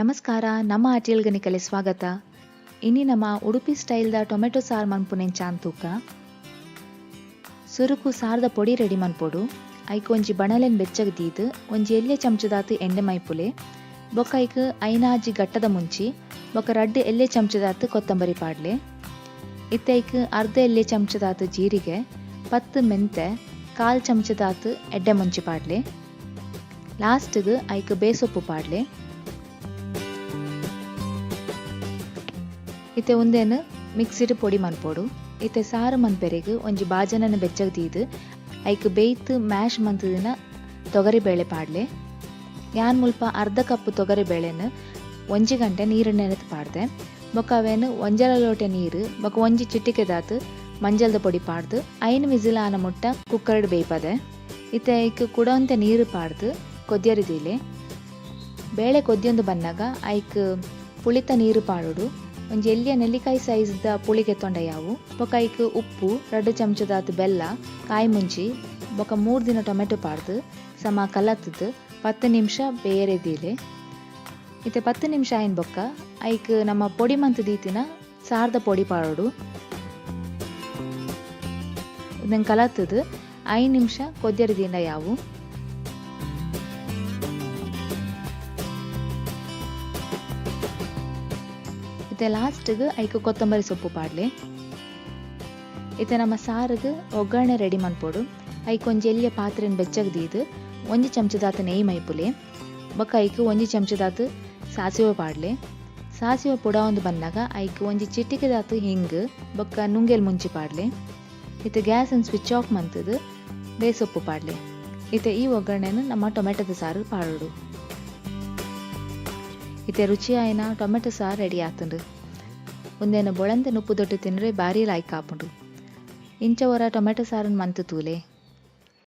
ನಮಸ್ಕಾರ, ನಮ್ಮ ಅಟಿಲ್ಗ್ ನಿಕಲೆ ಸ್ವಾಗತ. ಇನಿ ನಮ ಉಡುಪಿ ಸ್ಟೈಲ್ದ ಟೊಮೆಟೊ ಸಾರ್ ಮನ್ಪುನೆಂಚ ತೂಕ. ಸುರುಕು ಸಾರ್ದ ಪೊಡಿ ರೆಡಿ ಮನ್ಪೊಡು. ಐಕ್ ಒಂಜಿ ಬಣಲೆನ್ ಬೆಚ್ಚಗ್ ದೀದ್ ಒಂಜಿ ಎಲ್ಯ ಚಮಚದಾತ್ ಎಣ್ಣೆ ಮೈಪುಲೆ. ಬೊಕ್ಕ ಐಕ್ ಐನಾಜಿ ಗಟ್ಟದ ಮುಂಚಿ ಬೊಕ್ಕ ರಡ್ಡ್ ಎಲ್ಯ ಚಮಚದಾತ್ ಕೊತ್ತಂಬರಿ ಪಾಡ್ಲೆ. ಇತ್ತೆ ಐಕ್ ಅರ್ಧ ಎಲ್ಯ ಚಮಚದಾತ್ ಜೀರಿಗೆ, 10 ಮೆಂತೆ, ಕಾಲ್ ಚಮಚದಾತ್ ಎಡ್ಡೆ ಮುಂಚಿ ಪಾಡ್ಲೆ. ಲಾಸ್ಟ್ಗ್ ಐಕ್ ಬೇಸೊಪ್ಪು ಪಾಡ್ಲೆ. ಇತ್ತೆ ಉಂದೆನ್ ಮಿಕ್ಸಿಡ್ ಪೊಡಿ ಮನ್ಪೊಡು. ಇತ್ತೆ ಸಾರು ಮನ್ಪೆರೆಗ್ ಒಂಜಿ ಬಾಜನನ್ ಬೆಚ್ಚಗ್ ದೀದ್ ಐಕ್ ಬೇಯ್ತ್ ಮ್ಯಾಶ್ ಮಂತುದಿನ ತೊಗರಿ ಬೇಳೆ ಪಾಡ್ಲೆ. ಯಾನ್ ಮುಲ್ಪ ಅರ್ಧ ಕಪ್ ತೊಗರಿ ಬೇಳೆನ್ ಒಂಜಿ ಗಂಟೆ ನೀರ್ ನೆನೆತ್ ಪಾಡ್ದೆ. ಬೊಕ್ಕ ಅವೆನ್ ಒಂಜರೆ ಲೋಟೆ ನೀರ್ ಬೊಕ್ಕ ಒಂಜಿ ಚಿಟಿಕೆದಾತ್ ಮಂಜಲ್ದ ಪೊಡಿ ಪಾಡ್ದ್ 5 ವಿಸಿಲ್ ಆನ ಮುಟ್ಟ ಕುಕ್ಕರ್ಡ್ ಬೇಯ್ಪದೆ. ಇತ್ತೆ ಐಕ್ ಕುಡ ಒಂತೆ ನೀರ್ ಪಾಡ್ದ್ ಕೊದ್ಯರೆ ದೀಲೆ. ಬೇಳೆ ಕೊದ್ಯೊಂದು ಬನ್ನಗ ಐಕ್ ಪುಳಿತ ನೀರ್ ಪಾಡೊಡು. ಒಂಜಿ ಎಲ್ಯ ನೆಲ್ಲಿಕಾಯಿ ಸೈಜ್ದ ಪುಳಿ ಗೆತ್ತೊಂಡ ಯಾವು. ಬೊಕ್ಕ ಐಕ್ ಉಪ್ಪು, 2 ಚಮಚದಾತ್ ಬೆಲ್ಲ, ಕಾಯಿ ಮುಂಚಿ ಬೊಕ್ಕ 3 ದಿನ ಟೊಮೆಟೊ ಪಾಡ್ದ್ ಸಮ ಕಲತ್ದ್ 10 ನಿಮಿಷ ಬೇಯರೆ ದೀಲೆ. ಇತ್ತೆ 10 ನಿಮಿಷ ಆಯಿನ ಬೊಕ್ಕ ಐಕ್ ನಮ್ಮ ಪೊಡಿ ಮಂತ್ ದೀತಿನ ಸಾರ್ದ ಪೊಡಿ ಪಾಡೊಡು. ಉಂದೆನ್ ಕಲತ್ದ್ 5 ನಿಮಿಷ ಕೊದ್ಯರೆ ದೀಂಡ ಯಾವು. ಇತ್ತೆ ಲಾಸ್ಟ್ಗ್ ಐಕ್ ಕೊತ್ತಂಬರಿ ಸೊಪ್ಪು ಪಾಡ್ಲೆ. ಇತ್ತೆ ನಮ್ಮ ಸಾರುಗ್ ಒಗ್ಗರಣೆ ರೆಡಿ ಮನ್ಪೊಡು. ಐಕ್ ಒಂಜಿ ಎಲ್ಯ ಪಾತ್ರೆನ್ ಬೆಚ್ಚಗ್ ದೀದ್ ಒಂಜಿ ಚಮಚದಾತ್ ನೆಯಿ ಮೈಪುಲೆ. ಬೊಕ್ಕ ಐಕ್ ಒಂಜಿ ಚಮಚದಾತ್ ಸಾಸಿವೆ ಪಾಡ್ಲೆ. ಸಾಸಿವೆ ಪುಡಾವೊಂದು ಬನ್ನಗ ಐಕ್ ಒಂಜಿ ಚಿಟಿಕೆದಾತ್ ಹಿಂಗ್ ಬೊಕ್ಕ ನುಂಗೆಲ್ ಮುಂಚಿ ಪಾಡ್ಲೆ. ಇತ್ತೆ ಗ್ಯಾಸ್ ನ್ ಸ್ವಿಚ್ ಆಫ್ ಮಂತುದು ಬೇಸೊಪ್ಪು ಪಾಡ್ಲೆ. ಇತ್ತೆ ಈ ಒಗ್ಗರಣೆನ್ ನಮ್ಮ ಟೊಮೆಟೊದ ಸಾರು ಪಾಡೊಡು. ಇತ್ತೆ ರುಚಿಯಾಯಿನ ಟೊಮೆಟೊ ಸಾರು ರೆಡಿ ಆತುಂಡು. ಉಂದೆನ್ ಬೊಳಂತೆ ನುಪ್ಪುದೊಟ್ಟು ತಿಂದ್ರೆ ಬಾರಿ ಲಾಯ್ಕ್ ಆಪುಂಡು. ಇಂಚ ಒರ ಟೊಮೆಟೊ ಸಾರನ್ ಮಂತ್ ತೂಲೆ.